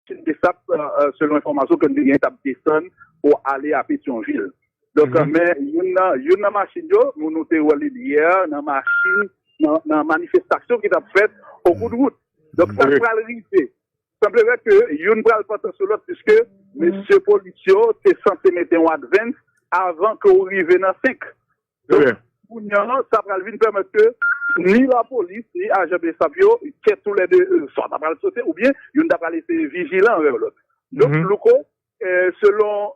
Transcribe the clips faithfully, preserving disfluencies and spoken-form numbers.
machin BSAP, selon enfòmasyon ke nou te gen, t ap desann pou ale a Petyonvil. Donk, men youn nan, youn nan machin yo, nou, nou te wè li yè, nan machin, nan, nan manifestasyon ki t ap fèt o kou de wout. Donk, sa k pral rive, sanblere ke youn pral pantan sou lòt, piske mesye polis yo te sanse mete yon advance avan ke w rive nan senk. Donk, kounye a, sa pral vin pèmèt ke ni lapolis, ni ajan BSAP yo, kè toulède, swa ta pral sote, oubyen youn ta pral eseye vijilan anvè lòt. Donk, Louko, selon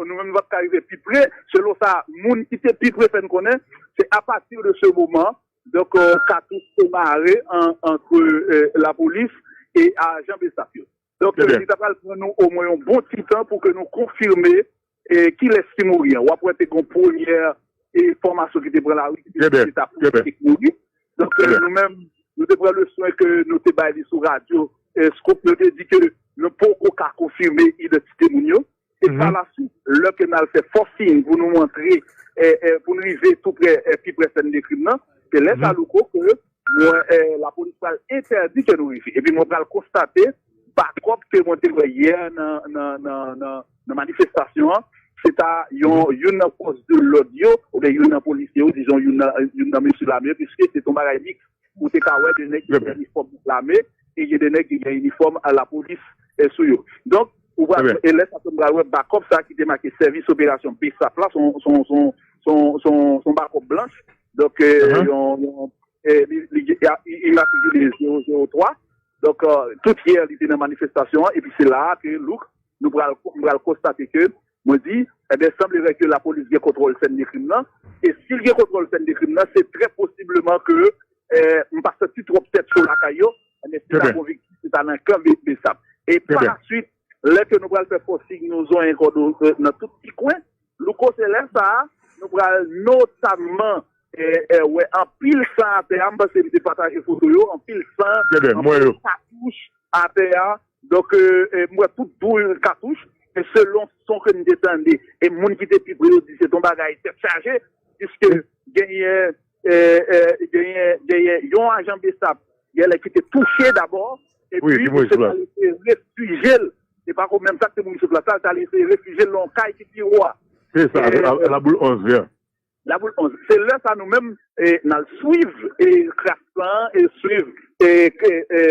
nou menm, nou p ap ka rive pi pre, selon sa moun ki te pi pre fè n konnen, se apati de se moman, donk, katouch te mare ant lapolis e ajan BSAP yo. Donk, li ta pral pran nou omwen yon bon ti tan pou ke nou konfime kilès ki mouri an. W ap wè te gen yon premyè enfòmasyon ki te pran lari, ki te di se ta polisye ki mouri. Donk, nou menm, nou te pran le swen ke nou te bay li sou radyo Scoop, nou te di ke nou poko ka konfime idantite moun yo. E pa la swit, lè ke n al fè fòsing pou nou antre, pou n rive tou prè, pi prè sèn de krim nan, se lè sa, Louko, ke mwen, lapolis pral entèdi ke nou rive. Epi mwen pral konstate bakòp ke mwen te wè yè nan, nan, nan, nan, nan manifestasyon an, se ta yon, youn nan fòs de lòd yo, oubyen youn nan polisye yo, dizon youn nan, youn nan mesye lame yo, piske se te yon bagay miks. Ou te ka wè de nèg ki gen inifòm lame e gen de nèg ki gen inifòm lapolis sou yo. Donk, ou pral, e lè sa tou, m pral wè bakòp sa ki te make sèvis operasyon BSAP la, se yon, se yon, se yon, se yon, se yon bakòp blanch. Donk, yon, yon, li, li, li imatrikile zewo zewo twa. Donk, tout yè li te nan manifestasyon an, epi se la a ke, Louk, nou pral, m pral konstate ke, mwen di, ebyen, sanblere ke lapolis gen kontwòl sèn de krim nan, e si l gen kontwòl sèn de krim nan, se trè posibleman ke, m pa santi twòp tèt cho lakay yo, ebyen, se ta konvikti, se ta nan kan BSAP. E pa la swit, lè ke nou pral fè fòsing, nou zonyen kò nou nan tout ti kwen, Louko, se lè sa a, nou pral notamman wè anpil san atè a, m panse m te pataje foto yo, anpil san, anpil katouch atè a. Donk, m wè tout dou katouch, e selon son ke m te tande, e moun ki te pi pre yo di se t on bagay tèt chaje, piske genyen, genyen, genyen yon ajan BSAP, genlè ki te touche dabò, epi misye t al eseye refijye l. Se pa menm sa k te mouri sou plas la, l t al eseye refijye l nan yon kay ki pi wo a. Se sa, e, la, e, la boule onze, yeah. La boule onze. Se lè sa nou menm, e, n al swiv, e, kras lan, e swiv, e, e, e,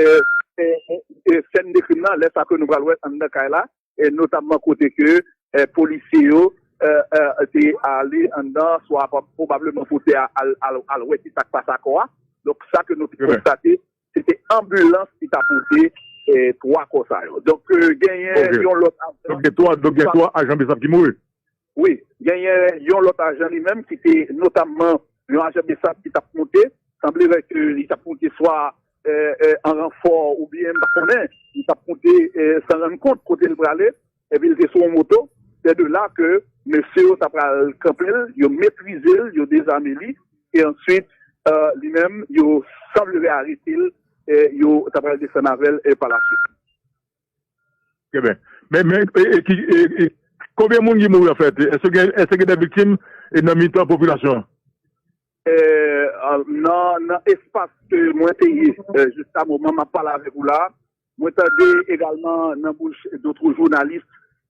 e, e, sèn de krim nan, lè sa ke nou pral wè anndan kay la, e, notamman kote ke, e, polisye yo, e, e, te ale anndan, swa pa, pwobableman pou te a, al, al, al wè ki sa k pase ak kò a. Donk, sa ke nou te konstate, se te anbilans ki ta pote, e, twa kò sa yo. Donk, e, genyen yon lòt ajan. Donk, gen twa, donk, gen twa ajan BSAP ki mouri. Wi, genyen yon lòt ajan li menm ki te notamman yon ajan BSAP ki t ap monte. Sanblere ke li t ap monte swa, e, e, an ranfò oubyen, m pa konnen, li t ap monte, e, san rann kont kote l prale. Epi l te sou yon moto. Se de la ke mesye yo ta pral kanpe l, yo metrize l, yo dezame li, e answit, e, li menm, yo sanblere arete l, e yo ta pral desann avè l, e pa la swit. Trè byen. Men, men, e, e, ki, e, e, konbyen moun ki mouri, anfèt? Èske gen, èske gen de viktim, e, nan mitan popilasyon an? E, nan, nan espas ke mwen te ye, e, jiska moman m ap pale avèk ou la, mwen tande egalman nan bouch dòt jounalis,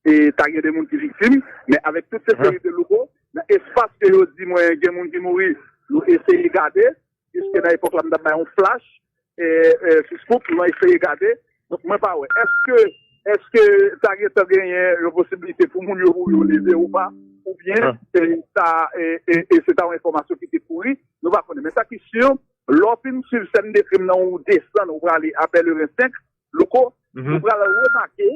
e ta gen de moun ki viktim, men avèk tout senserite, Louko, nan espas ke yo di mwen gen moun ki mouri, nou eseye gade, jiske nan epòk la, m t ap bay yon flash, e, e, Facebook, mwen eseye gade. Donk, mwen pa wè. Èske, èske ta gentan genyen yon posiblite pou moun yo mouri, yo leve ou pa, oubyen, e, sa, e, e, e se ta yon enfòmasyon ki te kouri, nou pa konnen. Men sa ki si, lè w fin swiv sèn de krim nan, ou desann, ou prale a Pèleren senk, Louko, ou pral remake,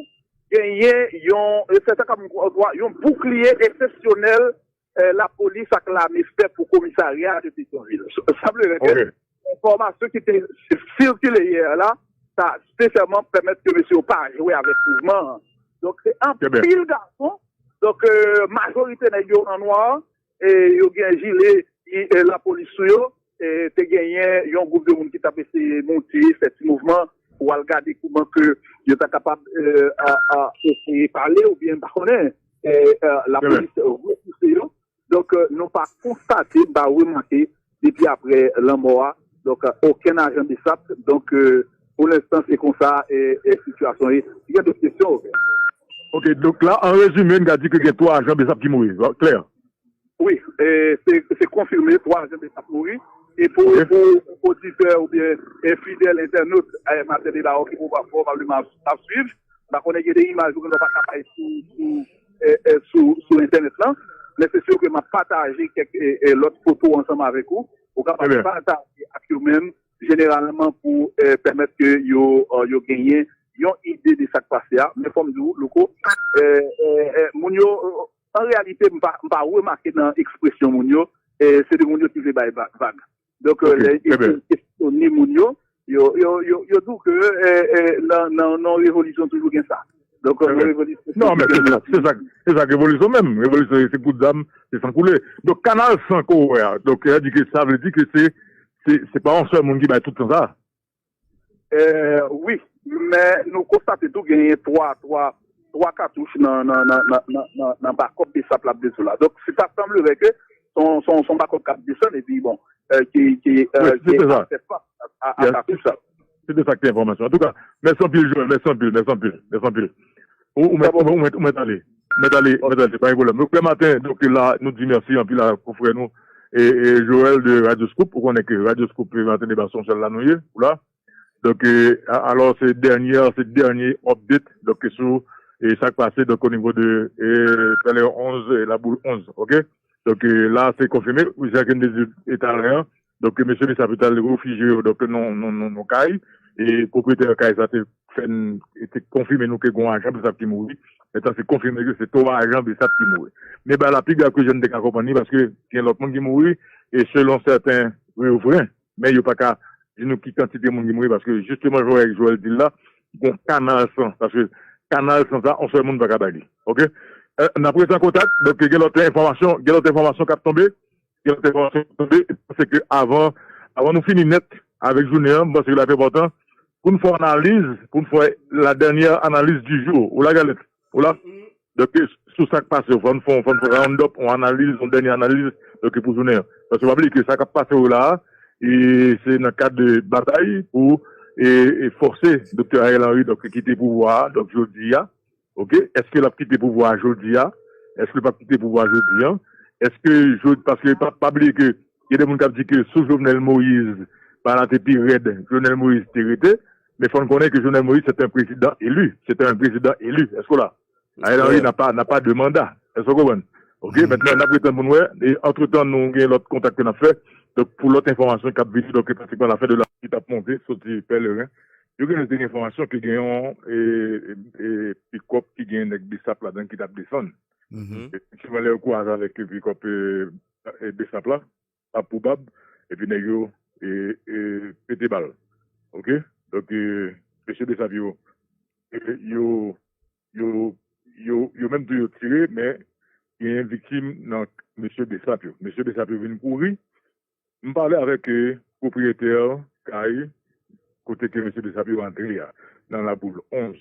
genyen yon, e se sa k ap yon boukliye eksepsyonèl, e, lapolis ak lame fè pou komisarya de Petyonvil. Sanblere ke enfòmasyon ki te sikile yè la, sa sensèman pèmèt ke mesye yo pa jwe avèk mouvman an. Donk, se anpil gason. Donk, e, majorite nèg yo an nwa, e yo gen jile, e, lapolis sou yo. E te genyen yon gwoup de moun ki t ap eseye monte, fè ti mouvman pou al gade kouman ke yo ta kapab, e, a, a, eseye pale oubyen, m pa konnen, e, e, lapolis repouse yo. Donk, e, nou pa konstate, m pa remake, depi apre lanmò a, donk, e, okenn ajan BSAP, donk, e, Pou lenstan, se konsa e, e sitiyasyon ye. Si gen dòt kesyon, oke. Ok, donk la, an rezime, n ka di ke gen twa ajan besap ki mouri. Klè. Wi, e, se se konfime, twa ajan besap mouri. E pou, pou oditè oubyen fidèl entènot, maten deba ki pwobableman ap swiv, m pa konnen gen de imaj ou gen dwa pa ka bay sou, sou, sou, sou entènèt lan, men se si ke m ap pataje kèk lòt foto ansanm avèk ou. Ou kapab pataje ak yo menm, jeneralman pou pèmèt ke yo, yo genyen yon ide de sa k pase a. Men fò m di w, Louko, moun yo, an reyalite, m pa, m pa remake nan ekspresyon moun yo, se de moun yo ki vle bay vag. Donk, lè yo kesyone moun yo, yo, yo, yo, yo di w ke nan, nan, nan revolisyon toujou gen sa. Donk, nan revolisyon. Non, men se sa, se sa, se sa k revolisyon menm. Revolisyon, se kout zam, se san koule. Donk, kanal san ke w wè a, donk, sa di ke, sa vle di ke se, se, se pa yon sèl moun ki bay tout san sa. Wi, men nou konstate tou genyen twa, twa, twa katouch nan, nan, nan, nan, nan, nan bakòp besap l ap dezola. Donk, si sa sanblere ke se yon, se yon, se yon bakòp k ap desann, epi bon, ki, ki, ki ap fè fas a, a katouch sa. Se te sa ki te enfòmasyon. Antouka, mèsi anpil, Joel. Mèsi anpil, mèsi anpil, mèsi anpil. Ou, ou mèt, ou mèt, ou mèt ale. Mèt ale, mèt ale, pa gen pwoblèm. Donk, lè maten, donk, la, nou di mèsi anpil a konfrè nou, e, e Joel de Radio Scoop. Ou konnen ke Radio Scoop, e, maten deba se yon sèl la nou ye, ou la. Donk, e, a, alò, se dènye, se dènye update, donk, sou, e, sa k pase, donk, o nivo de, e, Pèlen onz, e, Laboul onz, oke? Donk, e, la, se konfime, jan ke m te di talè a, donk, mesye Besap yo t al refijye yo, donk, nan, nan, nan, nan kay, e pwopriyetè kay sa te fè n, te konfime nou ke gen yon ajan Besap ki mouri, men sa se konfime ke se twa ajan Besap ki mouri. Men bagay la pi grav ke jan n te ka konprann li, paske gen lòt moun ki mouri, e selon sèten revren, men yo pa ka di nou ki kantite moun ki mouri, paske jisteman, jan Joel di l la, gen yon kanal san, paske kanal san sa, yon sèl moun pa ka bay li. Oke? N ap rete an kontak, donk gen lòt enfòmasyon, gen lòt enfòmasyon k ap tonbe, gen lòt enfòmasyon k ap tonbe, se ke avan, avan nou fini nèt avèk jounen an, m panse ke l ap enpòtan pou n fè yon analiz, pou n fè la dènyè analiz di jou. Ou la, Galèt? Ou la? Donk, sou sa k pase, fò n fè, fò n fè round up, yon analiz, yon dènye analiz, donk, pou jounen an. Paske pa bliye ke sa k ap pase yo la a, e se nan kad de batay pou e, e fòse Doktè Ariel Henry, donk, kite pouvwa a, donk, jodi a. Oke? Èske l ap kite pouvwa a jodi a? Èske l p ap kite pouvwa a jodi a? Èske, jodi, paske pa, pa bliye ke gen de moun k ap di ke sou Jovenel Moïse, bagay la te pi rèd, Jovenel Moïse te rete, men fò n konnen ke Jovenel Moïse, se te yon prezidan eli. Se te yon prezidan eli. Èske w la? Ariel Henry n'a pas, n'a pas de mandat. Èske w konprann? Oke, mentnan, n ap rete pou n wè. E antretan, nou gen lòt kontak ke n ap fè. Donk, pou lòt enfòmasyon k ap vini, donk, pratikman lafen de la ki t ap monte, soti Pèleren. Yo gen lòt enfòmasyon ke gen yon e, e, pikòp ki gen nèg Besap ladan ki t ap desann. Efektivman, lè yo kwaze avèk pikòp e, e, Besap la, ap pwobab, epi nèg yo e, e, pete bal. Oke? Donk, e, mesye Besap yo, e, yo, yo, yo, yo menm tou yo tire, men genyen viktim nan mesye Besap yo. Mesye Besap yo vin kouri. M pale avèk e, pwopriyetè kay kote ke mesye Besap yo antre a, nan Laboul onz.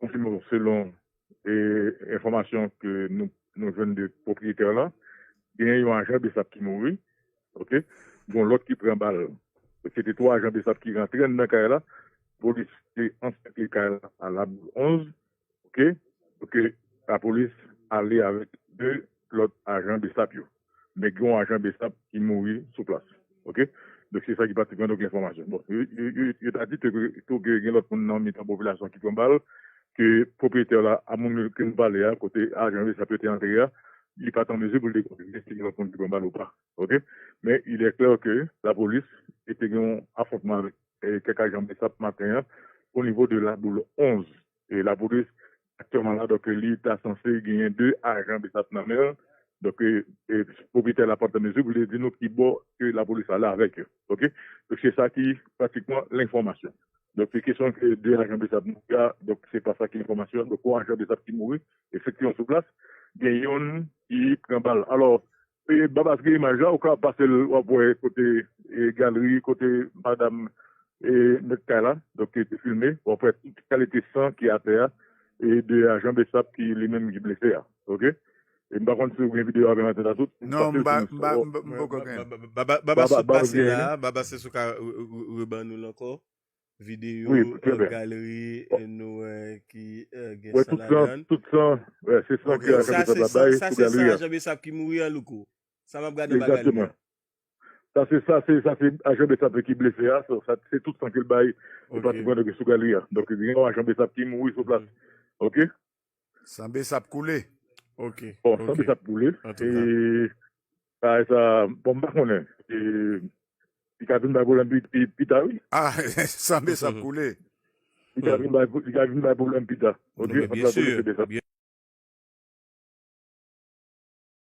Konfime w selon e, enfòmasyon ke nou, nou jwenn de pwopriyetè la, genyen yon ajan Besap ki mouri, oke? Gen yon lòt ki pran bal. Se te twa ajan Besap ki rantre anndan kay la. Polis te ansèkle kay la a Laboul onz, oke? Oke, lapolis ale avèk de lòt ajan Besap yo. Men gen yon ajan Besap ki mouri sou plas. Oke? Donk, se sa ki pratikman, donk, enfòmasyon. Bon, yo, yo, yo, yo ta di tou ke, tou ke gen lòt moun nan mitan popilasyon ki pran bal, ke pwopriyetè la, a moun ke nou pale a, kote ajan Besap yo te antre a, li pa t an mezi pou l te konfime si gen lòt moun ki pran bal ou pa. Oke? Men, il est clair ke lapolis te gen yon afwontman avèk e, kèk ajan Besap maten an, o nivo de Laboul onz. E lapolis, aktyèlman la, donk, li ta sanse genyen de ajan Besap nan men l. Donk, e, e, pwopriyetè la pa t an mezi pou li di nou ki bò ke lapolis ale avèk yo. Oke? Donk, se sa ki pratikman lenfòmasyon. Donk, se kesyon ke de ajan Besap mouri a, donk, se pa sa ki enfòmasyon an. Donk, yon ajan Besap ki mouri, efektivman sou plas, gen youn ki pran bal. Alò, E, Babas gen imaj la, ou ka pase l, w ap wè kote e, galri, kote madanm e, mèt kay la, donk, te filme, w ap wè tout kalite san ki atè a, e de ajan Besap ki li menm ki blese a. Oke? E m pa konn si w gen videyo a avè m atè la tout. Non, m pa, m pa, m poko gen. Babas sot pase la, Babas se sou ka reban nou l ankò. videyo, galeri, nou wè ki gen san ladan. Tout san, se san ke Ajan Besap la bay sou galeri a. Sa se san Ajan Besap ki mouri an, Louko. Sa m ap gade anba galeri a. Sa se, sa se, sa se Ajan Besap ki blese a. Se tout san ke l bay, se pratikman ki sou galeri a. Donk gen yon Ajan Besap ki mouri sou plas. Oke? San Besap koule. Oke. Bon, san Besap koule. E sa, bon, m pa konnen. Li ka vin bay pwoblèm pita, wi. Ah, san Besap koule. Li ka vin bay, li ka vin bay pwoblèm pita. Oke? Byen si.